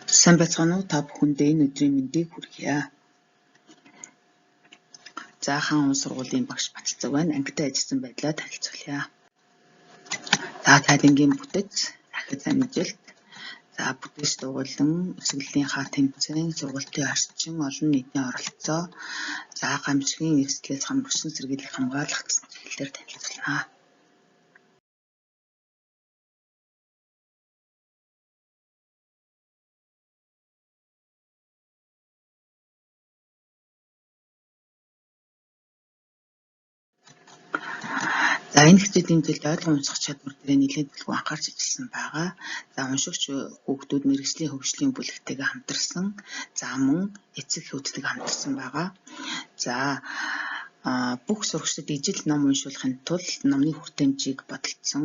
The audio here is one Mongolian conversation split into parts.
Сайн байцгаана уу? Та бүхэндээ энэ өдрийн мэндийг хүргье. За хаан уул сургуулийн багш Баталцаг байна. Ангитай ажилласан байдлаа танилцуулъя. За тайлангийн бүтэц, ахиц амжилт, за бүтээч дугуйлан, өсгөлийн хаа тэмцээн, сургалтын орчин, олон нийтийн оролцоо, за гамшигын эрсдлээс гамшигчин сэргийлэх хамгаалах гэсэн чиглэлээр танилцуулна. За энэ хичээлийн жилд ойлгон унших чадвар дээр нэлээд түлхүү анхаарч ажилласан байгаа. За уншигч хүүхдүүд мэргэжлийн хөгжлийн бүлэгтэйгээ хамтарсан. За мөн эцэг эхүүдтэйгээ хамтарсан байгаа. За бүх сурагчдад ижил ном уншуулахын тулд номны хүртээмжийг бодолцсон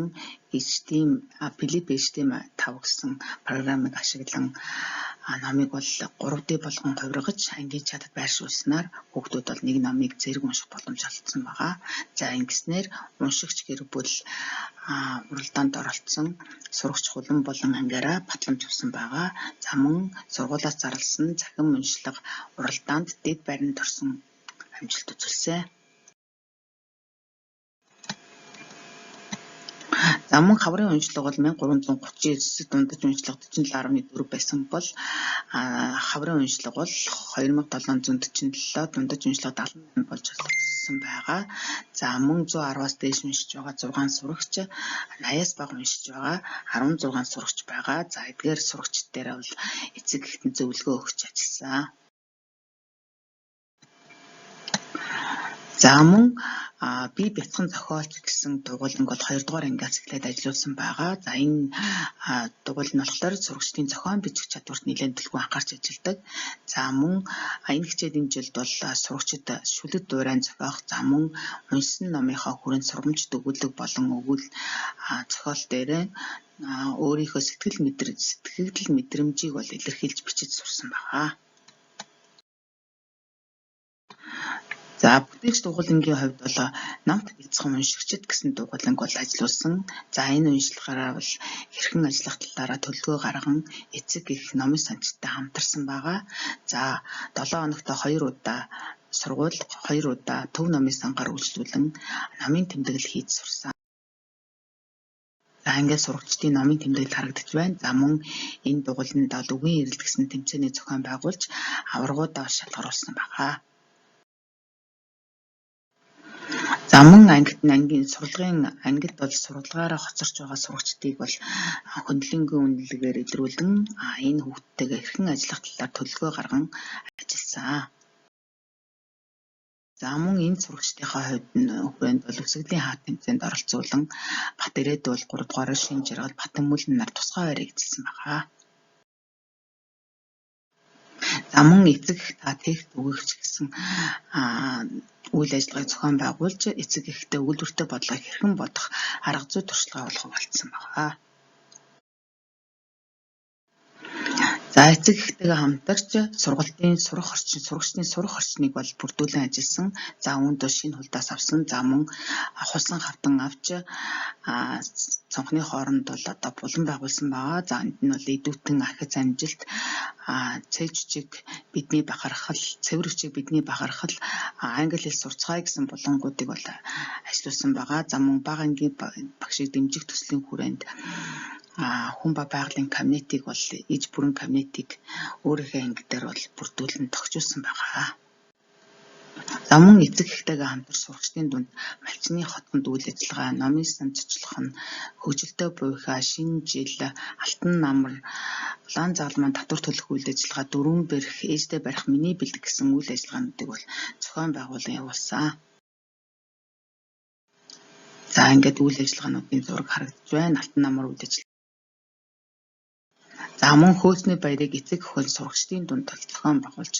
HTML Philip HTML5 гэсэн програмыг ашиглан номыг бол 3D болгон хувиргаж ангийн чатад байршуулснаар хүүхдүүд бол нэг номыг зэрэг унших боломж олдсон байгаа. За ингэснээр уншигч гэр бүл уралдаанд оролцсон сурагч хулан болон ангиараа батламж авсан байгаа. За мөн сургуулиас зарласан цахим уншлага уралдаанд дэд байранд орсон амжилт үзүүлсэн. За мөн хаврын уншлага бол 1339, дундаж уншлага 47.4 байсан бол хаврын уншлага бол 2747, дундаж уншлага 78 болж олгосон байгаа. За мөн 110-аас дээш уншиж байгаа 6 сурагч, 80-аас бага уншиж байгаа 16 сурагч байгаа. За эдгээр сурагчид дээр бол эцэг эхэд нь зөвлөгөө өгч ажилласан. За мөн би бяцхан зохиолч гэсэн дугуйланг бол 2 дугаар ангиас эхлээд ажиллуулсан байгаа. За энэ дугуйл нь болохоор сурагчдын зохион бичих чадварт нэлээд түлхүү анхаарч ажилладаг. За мөн энэ хичээлийн жилд бол сурагчид шүлэг дуурайн зохиох, за мөн уншсан номынхоо хүрээнд сургамжит өгүүлэг болон өгүүл зохиол дээрээ өөрийнхөө сэтгэл мэдрэмжийг бол илэрхийлж бичиж сурсан байгаа. За бүтээгч дугуйлангийн хувьд бол номт бяцхан уншигчид гэсэн дугуйланг бол ажиллуулсан. За энэ уншлагаараа бол хэрхэн ажиллах талаараа төлөвлөгөө гарган эцэг эх номын санчтай хамтарсан байгаа. За 7 хоногт 2 удаа сургууль, 2 удаа төв номын сангаар үйлчлүүлэн номын тэмдэглэл хийж сурсан. За ингээд сурагчдын номын тэмдэглэл харагдаж байна. За мөн энэ дугуйланд бол үгийн эрэлт гэсэн тэмцээний зохион байгуулж аваргуудаа шалгаруулсан байгаа. За мөн ангид нь ангийн сурлагын ангид бол сурлагаараа хоцорч байгаа сурагчдыг бол хөндлөнгийн үнэлгээгээр илрүүлэн энэ хүүхдтэйгээ хэрхэн ажиллах талаар төлөвлөгөө гарган ажилласан. За мөн энэ сурагчдынхаа хувьд нь хүрээнд бол өсгөлийн хаа тэмцээнд оролцуулан Бат ирээдүй бол 3 дугаар шинэ жаргал Батмүлэн нар тусгай байрыг эзэлсэн байгаа. За мөн эцэг эх та тех түгээгч гэсэн үйл ажиллагааг зохион байгуулж эцэг эхтэй өгүүлбэртэй бодлогыг хэрхэн бодох арга зүй туршлагаа бол хуваалцсан байгаа. За эцэг эхтэйгээ хамтарч сургалтын сурах орчин, сурагчдын сурах орчныг бол бүрдүүлэн ажилласан. За үүнд бол шинэ хулдаас авсан. За мөн хулсан хавтан авч цонхны хооронд бол одоо булан байгуулсан байгаа. За энд нь бол идэвхтэн ахиц амжилт, цээж хүчийг бидний бахархал, цэвэр хүчийг бидний бахархал, англи хэл сурцгаая гэсэн булангуудыг бол ажиллуулсан байгаа. За мөн бага ангийн багшийг дэмжих төслийн хүрээнд хүн ба байгалийн кабинетыг бол иж бүрэн кабинетыг өөрийнхөө анги дээр бол бүрдүүлэн тохижуулсан байгаа. За мөн эцэг эхтэйгээ хамтарч сурагчдын дунд малчны хотхонд үйл ажиллагаа, номын сан зочлох нь хөгжилтэй буйхаа, шинэ жил, алтан намар, улаан загалмайн татвар төлөх үйл ажиллагаа, дөрвөн бэрх, ээжтэй барих миний бэлэг гэсэн үйл ажиллагаануудыг бол зохион байгуулан явуулсан. За ингээд үйл ажиллагаануудын зураг харагдаж байна. Алтан намар үйл ажиллагаа. За мөн хөөсний баярыг эцэг эх бол сурагчдын дунд зохион байгуулж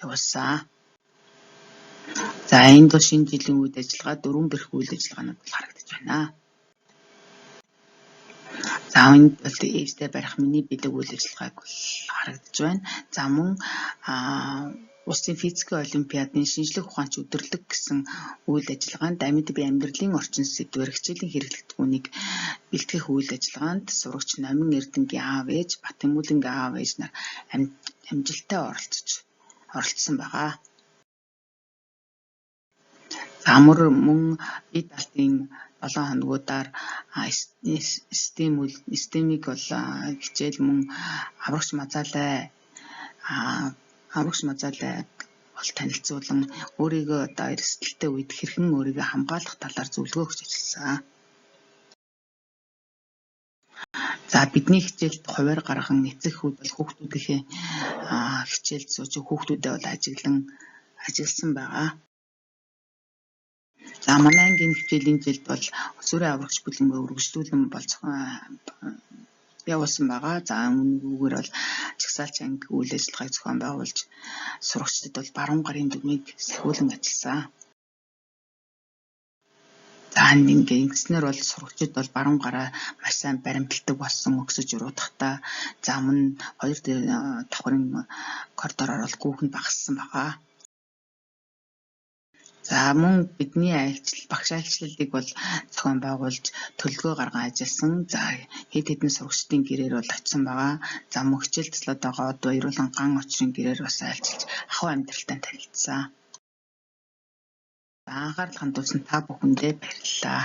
явуулсан. За энд бол шинэ жилийн үйл ажиллагаа, дөрвөн бэрх үйл ажиллагаанууд бол харагдаж байна. За энд бол ээжтэй барих миний бэлэг үйл ажиллагааг бол харагдаж байна. За мөн Улсын физикийн олимпиадын шинжлэх ухаанч өдөрлөг гэсэн үйл ажиллагаанд амьд бие амьдралын орчин сэдвээр хичээлийн хэрэглэгдэхүүнийг бэлтгэх үйл ажиллагаанд сурагч Номин Эрдэнгийн аав ээж, Бат Тэмүүлэнгийн аав ээж нар амжилттай оролцсон байгаа. За мөн бие даалтын 7 хоногудаар STEM-ийг бол хичээл мөн аврагч мазаалай бол танилцуулан өөрийгөө одоо эрсдэлтэй үед хэрхэн өөрийгөө хамгаалах талаар зөвлөгөө өгч ажилласан. За бидний хичээлд хувиар гарган эцэг эхүүд бол хүүхдүүдийнхээ хичээлд сууж хүүхдүүдээ бол ажигласан байгаа. За манай ангийн хичээлийн жилд бол өсвөрийн аврагч бүлэнгээ үргэлжлүүлэн бол явуулсан байгаа. За үүгээр бол жагсаалч анги үйл ажиллагааг зохион байгуулж сурагчдад бол баруун гарын дүрмийг сахиулан ажилласан. За ингэснээр бол сурагчид бол баруун гараа маш сайн баримталдаг болсон, өксөж уруудахдаа. За мөн 2 давхрын коридороор бол гүйх нь багассан байгаа. За мөн бидний багш айлчлалыг бол зохион байгуулж төлөвлөгөө гарган ажилласан. За хэд хэдэн сурагчдын гэрээр бол очисон байгаа. За мөн хичээл туслаад байгаа од баяруулан ган очрын гэрээр бас айлчилж ахуй амьдралтай танилцсан. За анхаарал хандуулсан та бүхэндээ баярлалаа.